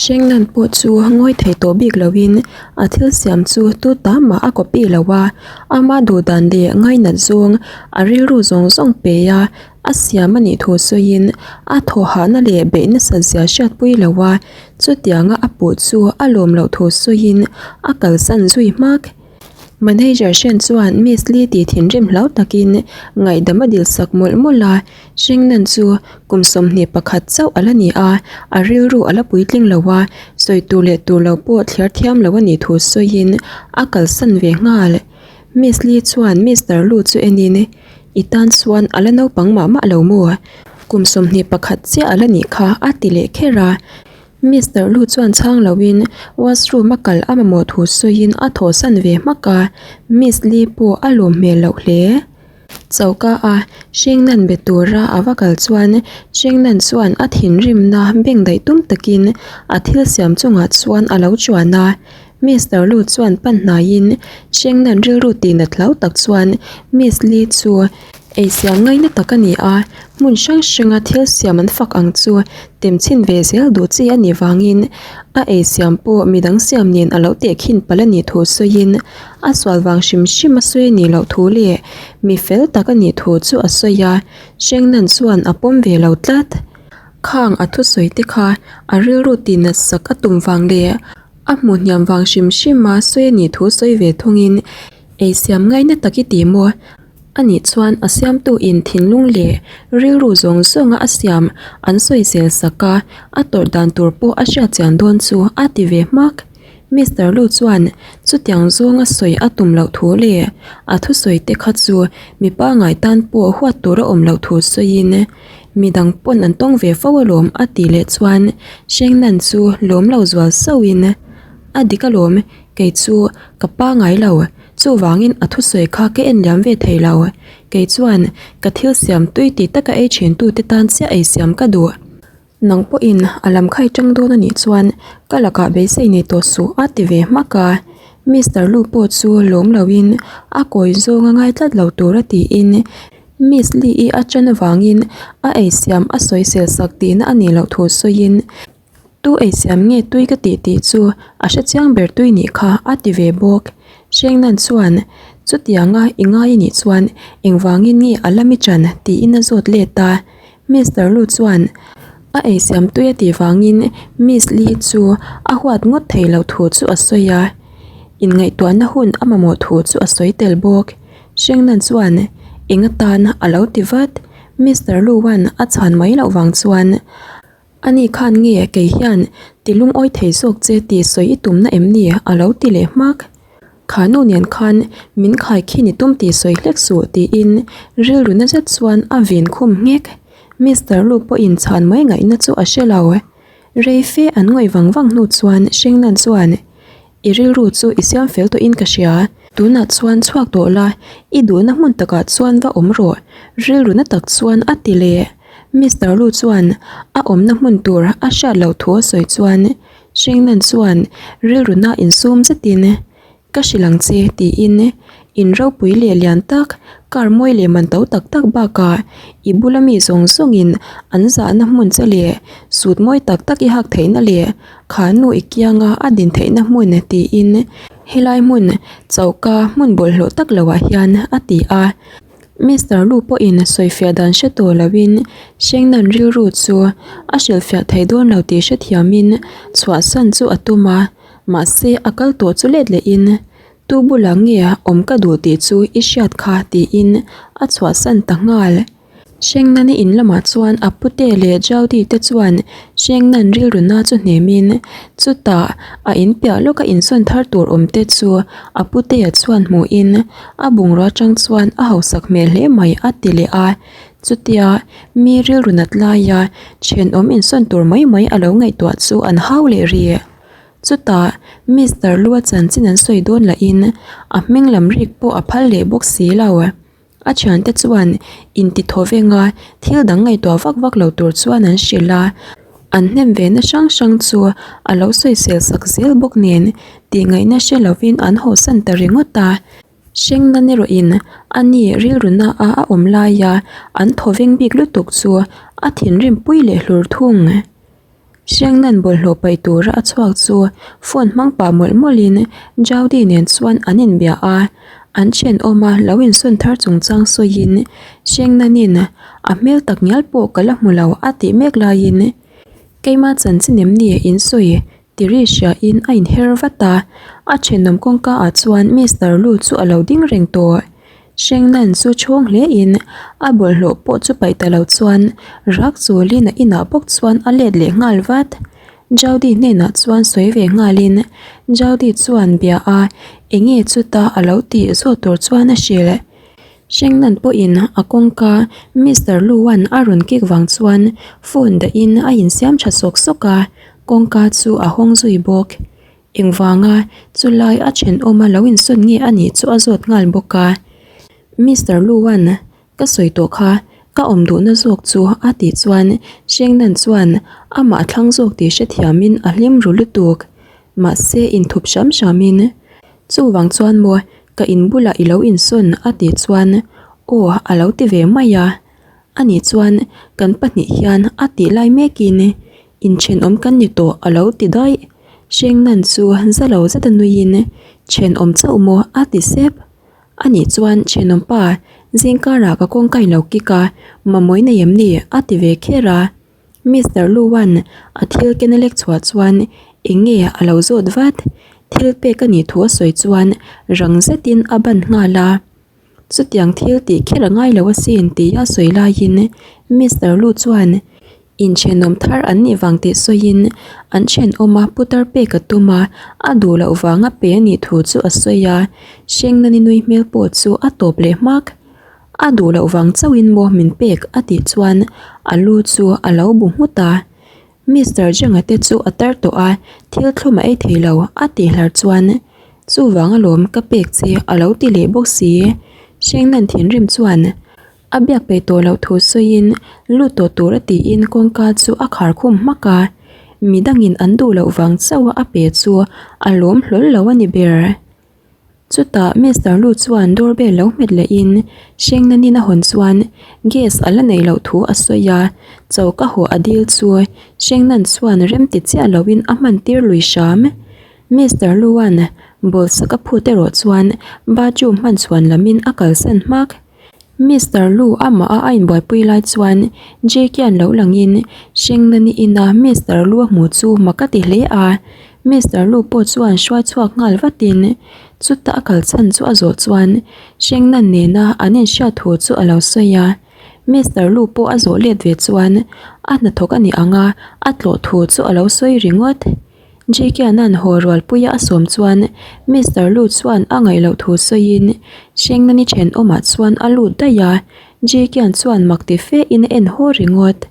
Hrengnan pawh chu ngawi thei tawh bik loin a thil siam chu tu ta mah a copy lo a, ama duh dan leh ngainat zawng a rilru zawng zawng pe a, a siam a nih thu sawiin a thawhahna leh beih nasat zia hriatpui lo a, chutianga a puh chu a lawm loh thu sawiin a kalsan zui hmak. Manager Shen chuan Miss Lee tih thinrim hlau takin ngaihdam a dil sak mawlh mawlh a, Shengnan chu kum 21 chauh a la ni a, a rilru a la puitling lo a, sawi tur leh tur lo pawh thliar thiam lo a nih thu sawiin a kalsan ve nghal. Miss Lee chuan Mister Lu chu enin, I tan chuan a la naupang mah mah lo maw? Kum 21 chiah a la nih kha a ti leh kher a. Mister Lu chuan chhang loin washroom a kal a mamawh thu sawiin a thawhsan ve hmak a, Miss Lee pawh a lawm hmel loh hle. Choka a Shengnan be tura a va kal chuan Shengnan chuan a thinrimna beng daih tum takin a thil siam chungah chuan a lo chuan a. Mister Lu chuan pan hnaiin Shengnan rilru tih nat hlau tak chuan Miss Lee chu Ei siam ngaina tak a ni a, hmun hrang hranga thil siam an fak ang chu tem chhin ve zel duh chi a nih vangin a ei siam pawh midang siam nen a lo tehkhin palh a nih thu sawiin a sual vang hrim hrim a sawi a nih loh thu leh mi fel tak a nih thu chu a sawi a, Hrengnan chuan a pawm ve lo tlat. Khang a thusawi te kha a rilru tihnat sak a tum vang leh a hmuh hniam vang hrim hrim a sawi a nih thu sawi ve thungin ei siam ngaina tak i ti maw? Ani chuan a siamtu in thinlung leh rilru zawng zawnga a siam an sawi zel sak a, a tawrh dan tur pawh a hriat chian dawn chu a ti ve hmak. Mister Lu chuan chutiang zawnga sawi a tum loh thu leh a thusawi te kha chu mi pangai tan pawh huat tur a awm loh thu sawiin midang pawn an tawng ve fo alawm a tih leh chuan Hrengnan chu lawm lo zual sauhin a dik alawm kei chu ka pangai lo. Chuvangin a thusawi kha ka en liam ve thei lo. Kei chuan ka thil siam tui ti taka ei thin tute tan chiah ei siam ka duh. Nang pawhin a lam khai tang dawn a nih chuan ka lakah beisei nei tawh suh a ti ve hmak a. Mister Lu pawh chu lawm loin a kawi zawng a ngai tlat lo tur a tiin Miss Lee-i a tan avangin a ei siam a sawisel sak tihna a nih loh thu sawiin Tu ei siam nge tui ka tih tih chu a hre chiang ber tui nih kha a ti ve bawk. Hrengnan chuan chutianga i ngai a nih chuan engvangin nge a la mi ṭan tiin a zawt let a. Mister Lu chuan a ei siam tui a tih vangin Miss Lee chu a huat ngawt thei loh thu chu a sawi a. Inngaihtuahna hun a mamawh thu chu a sawi tel bawk. Hrengnan chuan eng atan a lo ti vat. Mister Lu-a'n a chhan mai loh vang chuan Ani khan nge kei hian ti lungawi thei zawk che tih sawi i tumna em ni? a lo ti leh hmak. Kha nu nen khan min khai khin i tum tih sawi hlek suh tiin rilru na zet chuan a vin khum nghek. Mister Lu pawhin chhan mai ngaihna chu a hre lo. Rei fe an ngawih vang vang hnu chuan Hrengnan chuan I rilru chu i siam fel tawhin ka hria. Tunah chuan chhuak tawh la, i duhna hmun takah chuan va awm rawh. Rilru na tak chuan a ti leh. Mister Lu chuan a awmna hmun tur a hriat loh thu a sawi chuan Hrengnan chuan rilru na insum zetin ka hrilh ang che tiin in ropui leh lian tak car mawi leh man to tak tak bakah i bula mi zawng zawngin an zahna hmun che leh suit mawi tak tak i hak theihna leh Kha nu i kianga a din theihna hmun tiin helai hmun choka hmun bawlhhlawh tak loah hian a ti a. Mister Lu pawhin sawifiah dan hre tawh loin Hrengnan rilru chu a hrilhfiah thei dawn lo tih hrethiamin chhuahsan chu a tum a, mahse a kal tawh chu let lehin tu bulah nge awm ka duh tih chu i hriat kha tiin a chhuahsan ta nghal. Hrengnani in lamah chuan a pute leh Jaudy te chuan Hrengnan rilru na chu hnemin chutah a in piah lawka insawn thar tur awm te chu a putea chuan hmuhin a bungrua atang chuan a hausak hmel hle mai a ti leh a. Chutia mi rilru nat laia thenawm insawn tur mai mai a lo ngaihtuah chu an hau leh rih. Chutah Mister Lua chanchin an sawi dawn lahin a hming lam rik pawh a phal leh bawk si lo. A thiante chuan inti thaw venga thil dang ngaihtuah vak vak lo tur chuan an hrilh a, an hnem ve na hrang hrang chu a lo sawisel sak zel bawk nen tih ngaihna hre lovin an hawsan ta ringawt a. Hrengnan erawhin a ni rilru na a a awm laia an thaw veng bik lutuk chu a thinrim pui leh hlur thung. Hrengnan bawlhhlawh paih tura a chhuak chu phone hmang pah mawlh mawlhin Jaudy nen chuan an inbia a, an thenawma lo insawn thar chungchang sawiin Hrengnanin a hmel tak ngial pawh ka la hmu lo a tih mek laiin keima chanchin em ni in sawi ti ri hriain a inher vat a, a thenawm kawngka ah chuan Mister Lu chu a lo ding reng tawh. Hrengnan chu chhawng hle in a bawlhhlawh pawh chu paih ta lo chuan rak chulin a inah bawk chuan a let leh nghal vat. Jaudy hnenah chuan sawi ve nghalin Jaudy chuan bia a enge chuta a lo tih zawt tur chuan a hrilh. Hrengnan pawhin a kawngka Mister Lu-a'n a rawn kik vang chuan phone dahin a insiam tha sawk sawk a, kawngka chu a hawng zui bawk. Engvanga chulai a thenawma lo insawn nge a nih chu a zawt nghal bawk a. Mister Lu-a'n ka sawi tawh kha ka awm duhna zawk chu a tih chuan Hrengnan chuan amah a thlang zawk tih hrethiamin a hlim ru lutuk. Mahse inthup hram hramin chuvang chuan maw ka in bulah i lo insawn a tih chuan aw a lo ti ve mai a. Ani chuan kan pahnih hian a tih lai mekin Inthenawm kan ni tawh a lo ti daih. Hrengnan chu za lo zeta nuiin thenawm chauh maw a ti sep. Ani chuan thenawm pa zingkarah ka kawngka in lo kik a, mamawh i nei em ni a ti ve kher a. Mister Luan a thil ken a lek chhuah chuan eng nge a lo zawt vat. Thil pek a nih thu a sawi chuan rang zetin a ban nghal a. Chutiang thil tih kher a ngai lo asin tih a sawi laiin Mister Lu chuan Inthenawm thar an nih vang tih sawiin an thenawma putar pek a tum a, a duh loh vanga pe a nih thu chu a sawi a, Hrengnani nui hmel pawh chu a tawp leh hmak. A duh loh vang chauhin maw min pek a tih chuan a lu chu a lo bu nghut a. Mister Zhang-a te chu a tar tawh a, thil thlum a ei thei lo a tih hlar chuan chuvang alawm ka pek che a lo ti leh bawk si. Hrengnan thinrim chuan A biak peih tawh loh thu sawiin lut tawh tur a tiin kawngka chu a khar khum hmak a, midangin an duh loh vang chauh a a pe chu a lawm hlawl lo a ni ber. Chutah Mister Lu chuan doorbell lo hmet lehin Hrengnanin a hawn chuan gas a la neih loh thu a sawi a, choka haw a dil chu Hrengnan chuan rem ti chiah loin a hman tir lui hram. Mister Lu-a'n bawlsak a phut erawh chuan bathroom hman chhuan lamin a kalsan hmak. Mister Lu amah a a inbuaipui lai chuan Jake-a'n lo langin Hrengnani ina Mister Lu a hmu chu mak a ti hle a. Mister Lu pawh chuan hruai chhuak nghal vatin chuta a kal chhan chu a zawh chuan Hrengnan nena an inhriat thu chu a lo sawi a. Mister Lu pawh a zawh let ve chuan a hnathawk a nih anga a tlawh thu chu a lo sawi ringawt. Jake-a'n haw rualpuia a sawm chuan Mister Lu chuan a ngaih loh thu sawiin Hrengnani thenawmah chuan a lut daih a, Jake-a'n chuan mak ti fe in a en haw ringawt.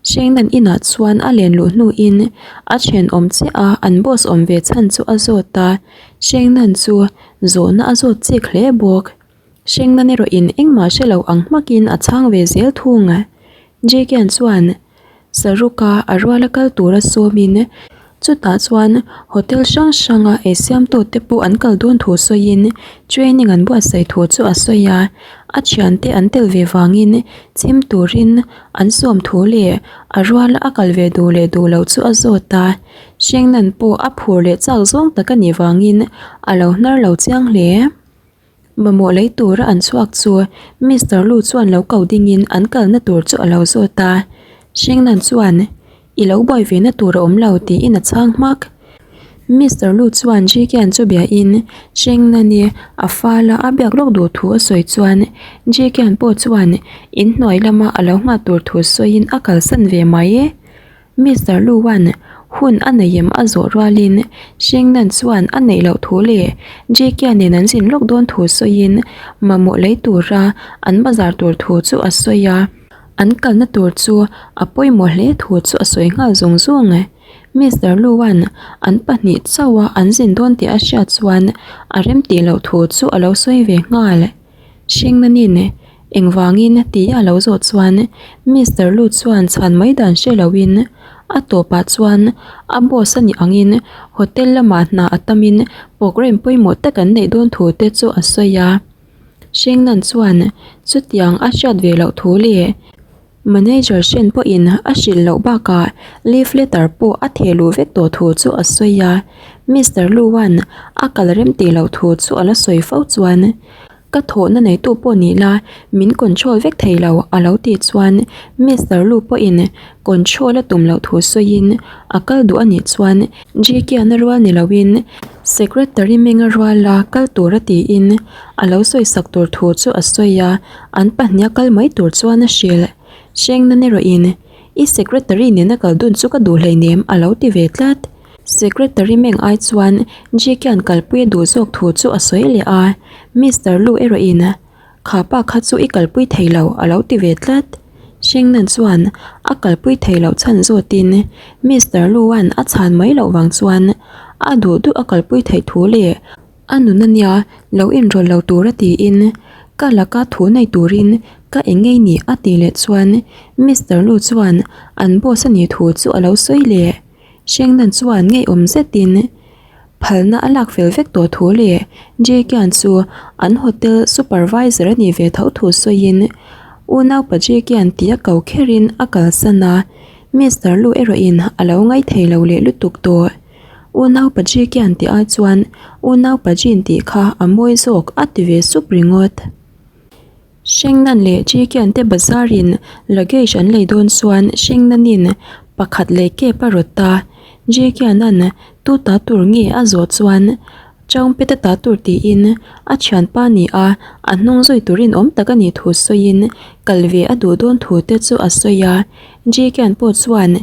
Hrengnan inah chuan a len luh hnuin a thenawm chiah a an boss awm ve chhan chu a zawt a, Hrengnan chu zawhna a zawt chik hle bawk. Hrengnan erawhin engmah hre lo ang hmakin a chhang ve zel thung. Jake-a'n chuan. Saruka a ruala kal tura sawmin chutah chuan hotel hrang hranga eisiamtute pawh an kal dawn thu sawiin training an buatsaih thu chu a sawi a, a thiante an tel ve vangin chhim turin an sawm thu leh a ruala a kal ve duh leh duh loh chu a zawt a, Hrengnan pawh a phur leh chak zawng tak a nih vangin a lo hnar lo chiang hle. Mamawh lei tura an chhuak chu Mister Lu chuan lo ko dingin an kalna tur chu a lo zawt a. Hrengnan chuan, I lo buai ve na tur a awm lo tiin a chhang hmak. Mister Lu chuan Jikian chu biain Hrengnani a fala a biak lawk duh thu a sawi chuan Jikian pawh chuan inhnuai lama a lo nghah tur thu sawiin a kalsan ve mai. Mister Lu-a'n hun a nei em a zawh rualin Shengnan chuan a neih loh thu leh Jake-a nen an zin lawk dawn thu sawiin mamawh lei tura an bazar tur thu chu a sawi a, an kalna tur chu a pawimawh hle thu chu a sawi nghal zung zung. Mister Lu-a'n an pahnih chauha an zin dawn tih a hriat chuan a remtih loh thu chu a lo sawi ve nghal. Hringnanin engvangin tih a lo zawh chuan Mister Lu chuan chhan mai dan hre loin a tawpah chuan a boss a nih angin hotel lamah hna a tamin program pawimawh tak an neih dawn thu te chu a sawi a. Hringnan chuan chutiang a hriat ve loh thu leh. Manager Shen pawhin a hrilh loh bakah leave letter pawh a theh luh vek tawh thu chu a sawi a. Mister Lu-a'n a kal rem tih loh thu chu a la sawi fo chuan, Ka thawhna neitu pawh ni la, min control vek thei lo a lo tih chuan Mister Lu pawhin control a tum loh thu sawiin a kal duh a nih chuan Jkiana rual ni loin Secretary Menga ruala kal tura tiin a lo sawisak tur thu chu a sawi a, an pahniha kal mai tur chuan a hrilh. Hrengna erawhin I secretary nena kal dun chu ka duh hleinem a lo ti ve tlat. Secretary Meng ai chuan Jkian kalpui a duh zawk thu chu a sawi leh a, Mister Lu erawhin Kha pa kha chu i kalpui thei lo a lo ti ve tlat. Hrengnan chuan a kalpui thei loh chhan zawtin Mister Lu-a'n a chhan mai loh vang chuan a duh duh a kalpui theih thu leh a nun a nia lo inrawlh lo tura tiin ka laka thu nei turin ka eng ngei ni a tih leh chuan Mister Lu chuan an boss a nih thu chu a lo sawi leh. Hrengnan chuan ngeiawm zetin phalna a lak fel vek tawh thu leh Jkian chu an hotel supervisor a nih ve tho thu sawiin unaupa Jkian tih a ko kherin a kalsan a, Mister Lu erawhin a lo ngaithei lo leh lutuk tawh. Unaupa Jkian tih ai chuan unaupa Jin tih kha a mawi zawk a ti ve sup ringawt. Hrengnan leh Chikian te bazar in luggage an lei dawn chuan Hrengnan in pakhat leh kep a rawt a, Jikian an tu ta tur nge a zawh chuan Chaungpeta ta tur tiin a thianpa ni a, a hnung zui tur in awm tak a nih thu sawiin kal ve a duh dawn thu te chu a sawi a, Jikian pawh chuan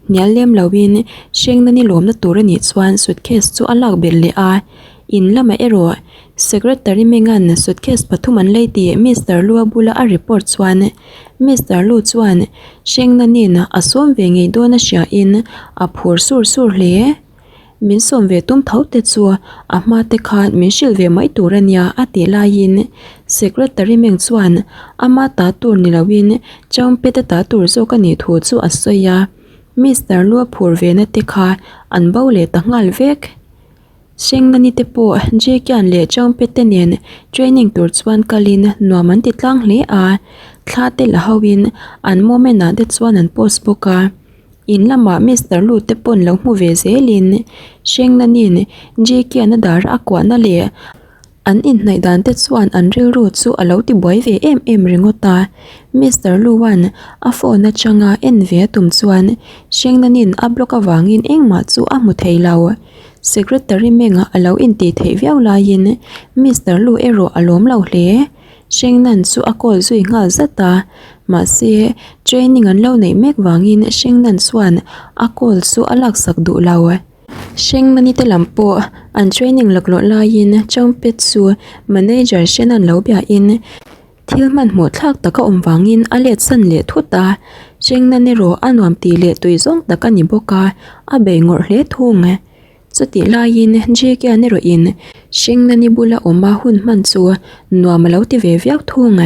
hnial lem lo in Hrengnan i lawmna tur a nih chuan suitcase chu a lak belh leh a, in lamah erawh Secretary Mengan suitcase pathum an lei tih Mister Lu-a bula a report chuan Mister Lu chuan Hrengnanin a sawm ve ngei dawn a hriain a phur sur sur hle. Min sawm ve tum tho te chu a hma te khan min hrilh ve mai tur a nia a tih laiin Secretary Meng chuan ama ta tur ni loin Chaungpeta ta tur zawk a nih thu chu a sawi a. Mister Lu-a phur ve na te kha an bo leh ta nghal vek. Shengnani te pawh Jekian leh Changpet te nen training tur chuan kalin nuam an ti tlang hle a, thla te la hoin an moment ah te chuan an post bawk a. In lamah Mister Lu te pawn lo hmu ve zelin Shengnani'n Jekian a dara a kuahna leh An inhnaih dan te chuan an rilru chu a lo ti buai ve em em ringawt a. Mister Luan a phone atanga en ve a tum chuan Hrengnanin a block avangin engmah chu a hmu thei lo. Secretary Meng a lo intih theih viau laiin Mister Lu erawh a lawm lo hle. Hrengnan chu a call zui nghal zat a, mahse training an lo neih mek vangin Hrengnan chuan a call chu a laksak duh lo. Hrengmani te lam pawh an training laklawh laiin Changpet chu manager Shannon lo biain thil hmanhmawh thlak tak a awm vangin a let san leh thut a, Hrengnan erawh a nuam tih leh tui zawng tak a ni bawk a, a bei ngawrh hle thung. Chutih laiin Jkian erawhin Hrengnani bula awma hun hman chu nuam a lo ti ve viau thung.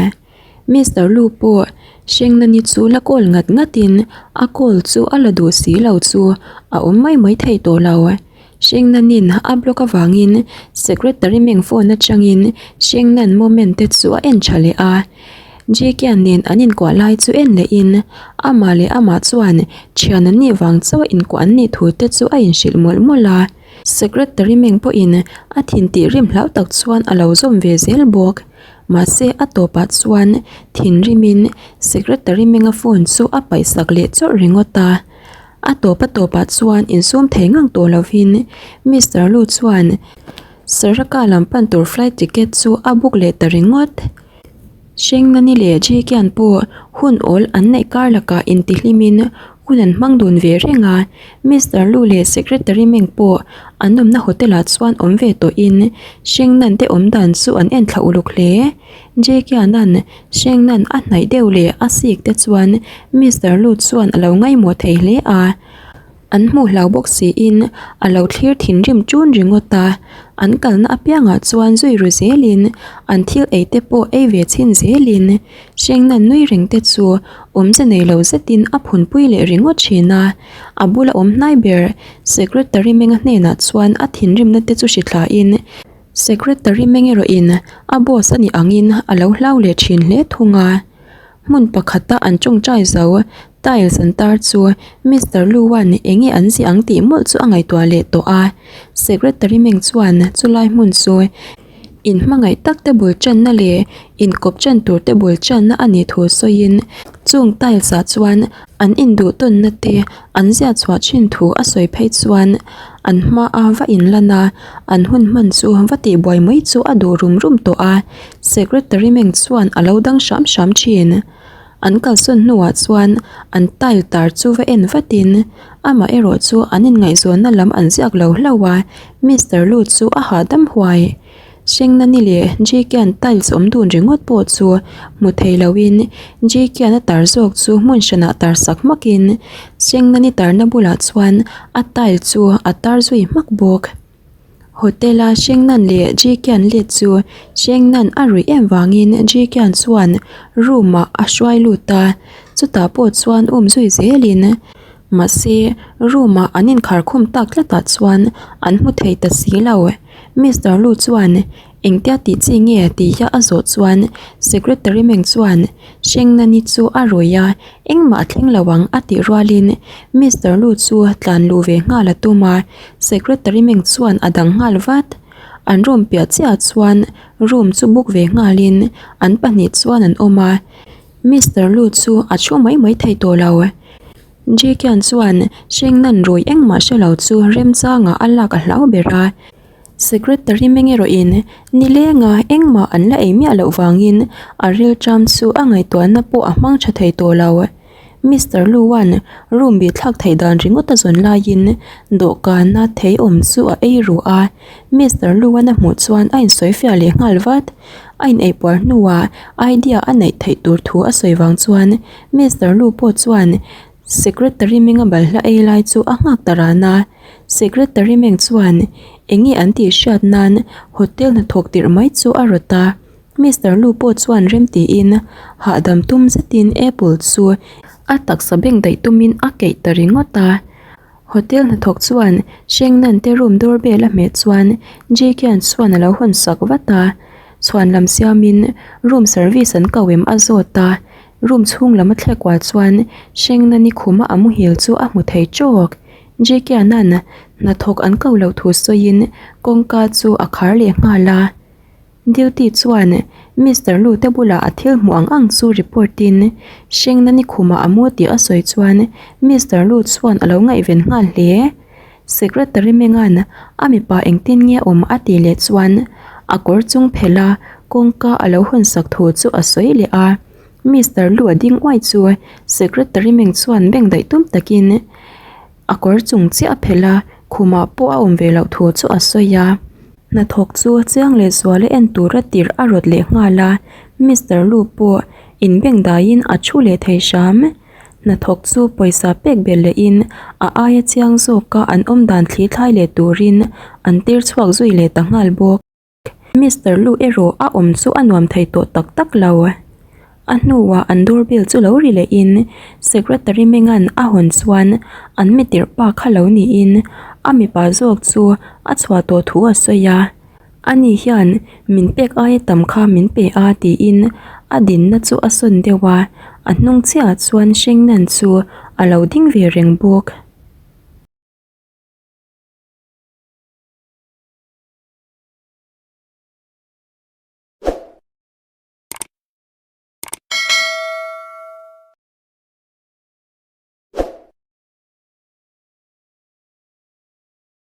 Mister Lu pawh Hrengnani chu la call ngat ngatin a call chu a la duh si lo chu a awm mai mai thei tawh lo. Hrengnanin a block avangin Secretary Meng phone atangin Hrengnan moment te chu a en tha leh a. Jkian nen an inkuah lai chu en lehin amah leh amah chuan thian an nih vang chauh a inkuah an nih thu te chu a inhrilh mawlh mawlh a. Secretary Meng pawhin a thin tih rim hlau tak chuan a lo zawm ve zel bawk. Mahse a tawpah chuan thinrimin secretary Menga phone chu a paihsak leh chawrh ringawt a. A tawp a tawpah chuan insum thei ngang tawh lovin Mister Lu chuan Saraka lam pan tur flight ticket chu a book leh ta ringawt. Hrengnani leh Jkian pawh hun awl an neih kar lakah intihlimin hun an hmang dun ve reng a. Mister Lu leh Secretary Meng pawh an awmna hotel ah chuan awm ve tawhin Hrengnan te awm dan chu an en thla uluk hle. Jkianan Hrengnan a hnaih deuh leh a sik te chuan Mister Lu chuan a lo ngaimawh thei hle a. An hmuh hlau bawk siin a lo thlir thinrim ṭun ringawt a, an kalna apiangah chuan zui ru zelin an thil ei te pawh ei ve chhin zelin Hrengnan nui reng te chu awmze nei lo zetin a phunpui leh ringawt thin a, a bula awm hnai ber Secretary Menga hnenah chuan a thinrimna te chu hrithlain Secretary Meng erawhin a boss a nih angin a lo hlau leh thin hle thung a. Hmun pakhata an tawngtai zo tiles an tar chu Mister Lu-a'n eng nge an ziah ang tih mawlh chu a ngaihtuah leh tawh a. Secretary Meng chuan chulai hmun chu inhmangaih tak te bul tanna leh inkawp tan tur te bul tanna a nih thu sawiin chung tiles ah chuan an induh tawnna te an ziah chhuah thin thu a sawi phei chuan an hmaa va inlan a, an hun hman chu va tihbuai mai chu a duh rum rum tawh a, secretary Meng chuan a lo dang hram hram thin. An kalsawn hnuah chuan an tile tar chu va en vatin amah erawh chu an inngaihzawnna lam an ziak lo hlauh a, Mister Lu chu a hahdam huai. Hrengnani leh Jkian tiles awm dun ringawt pawh chu hmu thei loin Jkian a tar zawk chu hmun hranah tar sak hmakin Hrengnani tarna bulah chuan a tile chu a tar zui hmak bawk. Hotel a Hrengnan leh Jkian let chu Hrengnan a ruih em vangin Jkian chuan room ah a hruai lut a, chutah pawh chuan um zui zelin mahse room ah an inkhar khum tak tlatah chuan an hmu thei ta si lo. Mister Lu chuan engtia tih chi nge tih a a zawh chuan Secretary Meng chuan Hrengnani chu a ruih a, engmah a thleng lo ang a tih rualin Mister Lu chu tlan luh ve nghal a tum a, Secretary Meng chuan a dang nghal vat. An room piah chiahah chuan room chu book ve nghalin an pahnih chuan an awm a, Mister Lu chu a thu mai mai thei tawh lo. Jkian chuan Hrengnan rui engmah hre lo chu remchangah a lak a hlau ber a. Secretary meng erawhin nilenga engmah an la ei miah loh vangin a rilṭam chu a ngaihtuahna pawh a hmang ṭha thei tawh lo. Mister Lu-a'n room bih thlak theih dan ringawt a zawn laiin dawhkana thei awm chu a ei ru a. Mister Lu-a'n a hmuh chuan a insawifiah leh nghal vat. A ineipuar hnuah idea a neih theih tur thu a sawi vang chuan Mister Lu pawh chuan Secretary Menga balhla ei lai chu a nghak ta ran a. Secretary Meng chuan eng nge an tih hriat nan hotel hnathawk tirh mai chu a rawt a. Mister Lu pawh chuan rem tiin hahdam tum zetin apple chu a taksa beng daih tumin a keih ta ringawt a. Hotel hnathawk chuan Hrengnan te room doorbell a hmeh chuan Jkian chuan a lo hawn sak vat a, chhuan lam siamin room service an ko em a zawt a, room chhung lam a thlek kual chuan Hrengnani khuma a muhil chu a hmu thei tawk. Jkianan hnathawk an ko loh thu sawiin kawngka chu a khar leh nghal a. Duty chuan Mister Lu te bulah a thil hmuh ang ang chu report in Hrengnani khumah a mu tih a sawi chuan Mister Lu chuan a lo ngaihven nghal hle. Secretary Menga'n a mipa engtin nge awm a tih leh chuan a kawr chung phelh a kawngka a lo hawn sak thu chu a sawi leh a. Mister Lu a ding uai chu Secretary Meng chuan beng daih tum takin a kawr chung chiah a phelh a khumah pawh a awm ve loh thu chu a sawi a. Hnathawk chu chiang leh zuala en tura tirh a rawt leh nghal a, Mister Lu pawh inbeng daiin a thu leh thei hram. Hnathawk chu pawisa pek belh lehin a aia chiang zawka an awm dan thli thlai leh turin an tir chhuak zui leh ta nghal bawk. Mister Lu erawh a awm chu a nuam thei tawh tak tak lo. A hnuah an doorbell chu lo ri lehin Secretary Menga'n a hawn chuan an mi tirh pa kha lo niin a mipa zawk chu a chhuah tawh thu a sawi a. Ani hian min pek aia tam kha min pe a tiin a dinna chu a sawn deuh a, a hnung chiahah chuan Hrengnan chu a lo ding ve reng bawk.